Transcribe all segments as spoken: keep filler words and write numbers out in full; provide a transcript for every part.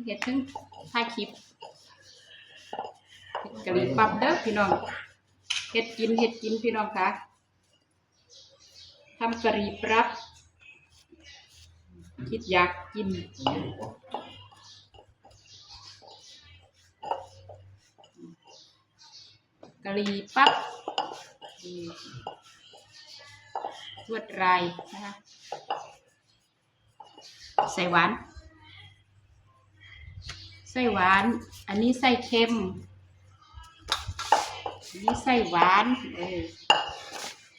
เฮ็ดเทิงถ่ายคลิป เฮ็ดกะหรี่ปั๊บเด้อพี่น้อง เฮ็ดกิน เฮ็ดกินพี่น้องคะ ทำกะหรี่ปั๊บ คิดอยากกิน กะหรี่ปั๊บ นี่ ลวดลายนะคะ ใส่หวาน ใส่หวาน อันนี้ใส่เค็ม อันนี้ใส่หวาน เออ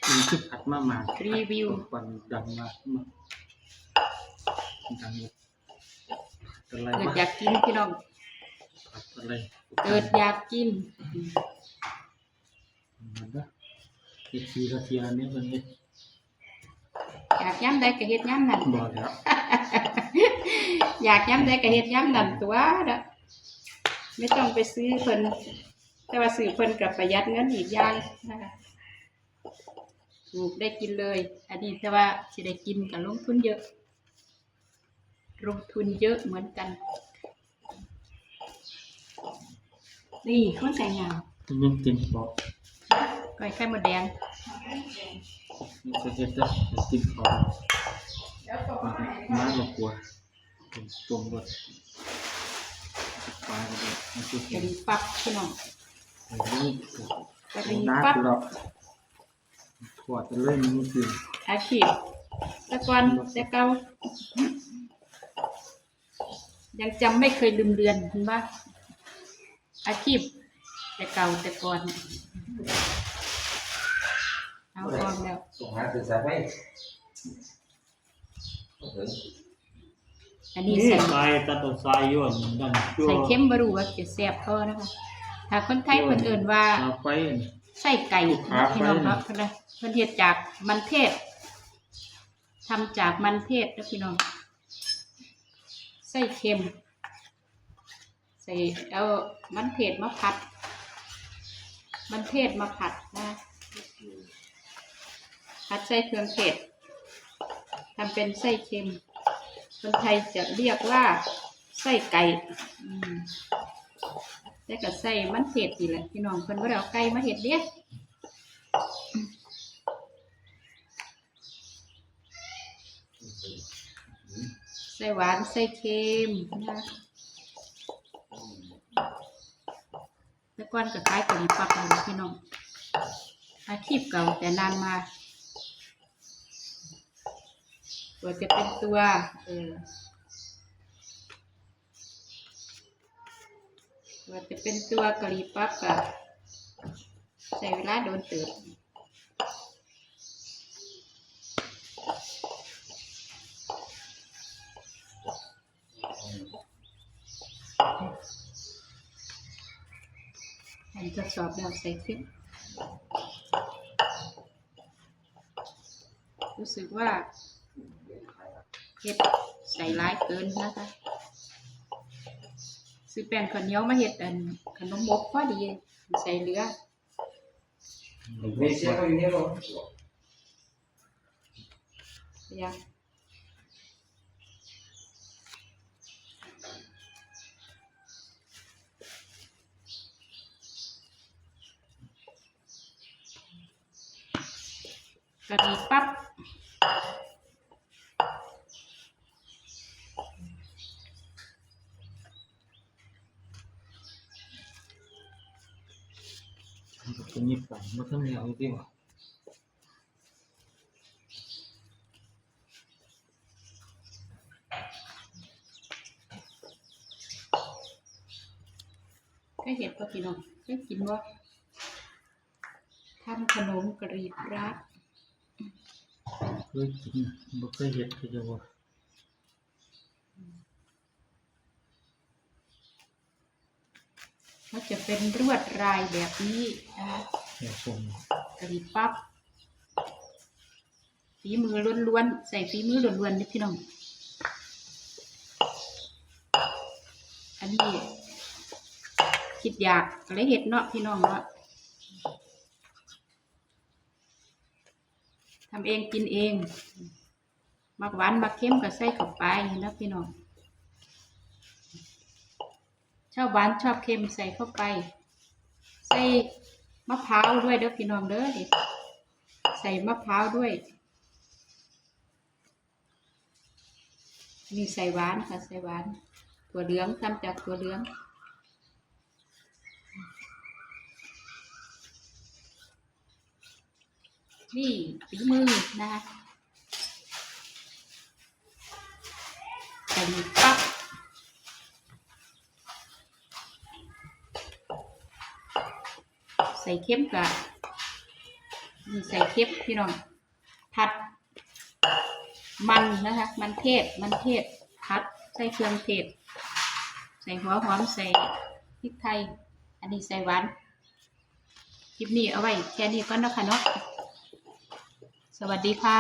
มีที่ผัดมาม่า รีวิว ควันดังมาก ดังเลย อะไร เกิด วะ อยากกินพี่น้อง ผัดอะไร เกิดอยากกิน มันนะ เอฟซี เขาเชียร์อันนี้เพิ่นเฮ็ด อยากยามใดก็เฮ็ดยามนั้น บ่แล้ว อยากยามใดก็เฮ็ดยามนั้นตัวเนาะ ไม่ต้องไปซื้อเพิ่น แต่ว่าซื้อเพิ่นก็ประหยัดเงินอีกอย่างนะคะ ปลูกได้กินเลย อันนี้แต่ว่าสิได้กินก็ลงทุนเยอะ ลงทุนเยอะเหมือนกัน นี่คนใส่งาน ยังกินพอ ก้อยไข่มดแดง นี่ก็เฮ็ดได้กินพอ มาหลบกลัว ต้มรสปลาก็ได้ มันคือ กะหรี่ปั๊บพี่น้อง อันนี้ กะหรี่ปั๊บ น้ำหรอก ขวดเลยมันคือ อาชีพแต่ก่อนแต่เก่า ยังจำไม่เคยลืมเลือน เห็นปะ อาชีพแต่เก่าแต่ก่อน เอาพร้อมแล้ว ส่งหาสื่อสารไป อันนี้ นี่ ใส่ ทราย ตัดเอาทรายย้อนนั่น ใส่เค็ม บ่รู้ว่าจะแซ่บพอนะคะ ถ้าคนไทยเพิ่นเอิ้นว่า เอาไป ไส้ไก่ ลูกค้า พี่น้องเนาะ ไป เพิ่นนะ เพิ่นเฮ็ดจากมันเทศ ทำจากมันเทศนะพี่น้อง ไส้เค็ม ใส่ เอามันเทศมาผัด มันเทศมาผัดนะ ผัดใส่เครื่องเทศ ทำเป็นไส้เค็ม คนไทยจะเรียกว่าไส้ไก่ อืม แต่ก็ใส่มันเทศนี่แหละพี่น้อง เพิ่นบ่ได้เอาไก่มาเฮ็ดเด้ ใส่หวาน ใส่เค็มนะ แต่ก่อนก็ขายกะหรี่ปั๊บนั่นแหละพี่น้อง อาชีพเก่าแต่นานมา กว่าจะเป็นตัว เออ กว่าจะเป็นตัวกะหรี่ปั๊บก็ใช้เวลาโดนเติบ อันทดสอบแล้วใส่เค็ม รู้สึกว่าเฮ็ดใส่หลายเกินนะคะ ซื้อแป้งข้าวเหนียวมาเฮ็ดอันขนมมกพอดี ใส่เหลือ ไม่ใช่ข้าวเหนียวหรอก อยาก กะหรี่ปั๊บ มันก็เป็นยี่ปังมาทั้งแนวจริงๆว่ะ เคยเห็นปะพี่น้อง เคยกินบ่ ทำขนมกะหรี่ปั๊บ เคยกิน บ่เคยเห็นคือจะว่า ก็จะเป็นลวดลายแบบนี้นะคะ ครับผม กะหรี่ปั๊บ ฝีมือล้วนๆ ใส่ฝีมือล้วนๆ นี่พี่น้อง อันนี้คิดอยากก็เลยเฮ็ดเนาะพี่น้องเนาะ ทำเองกินเอง มักหวานมักเค็มก็ใส่เข้าไปนะพี่น้อง ชอบหวานชอบเค็มใส่เข้าไป ใส่มะพร้าวด้วยเด้อพี่น้องเด้อ ใส่มะพร้าวด้วย นี่ใส่หวานค่ะ ใส่หวาน ถั่วเหลือง ทำจากถั่วเหลือง นี่ฝีมือนะคะ ใส่ปั๊บ ใส่เค็มกะ นี่ใส่เค็มพี่น้อง ผัดมันนะคะ มันเทศ มันเทศ ผัดใส่เครื่องเทศ ใส่หัวหอม ใส่พริกไทย อันนี้ใส่หวาน คลิปนี้เอาไว้แค่นี้ก่อนเนาะค่ะเนาะ สวัสดีค่ะ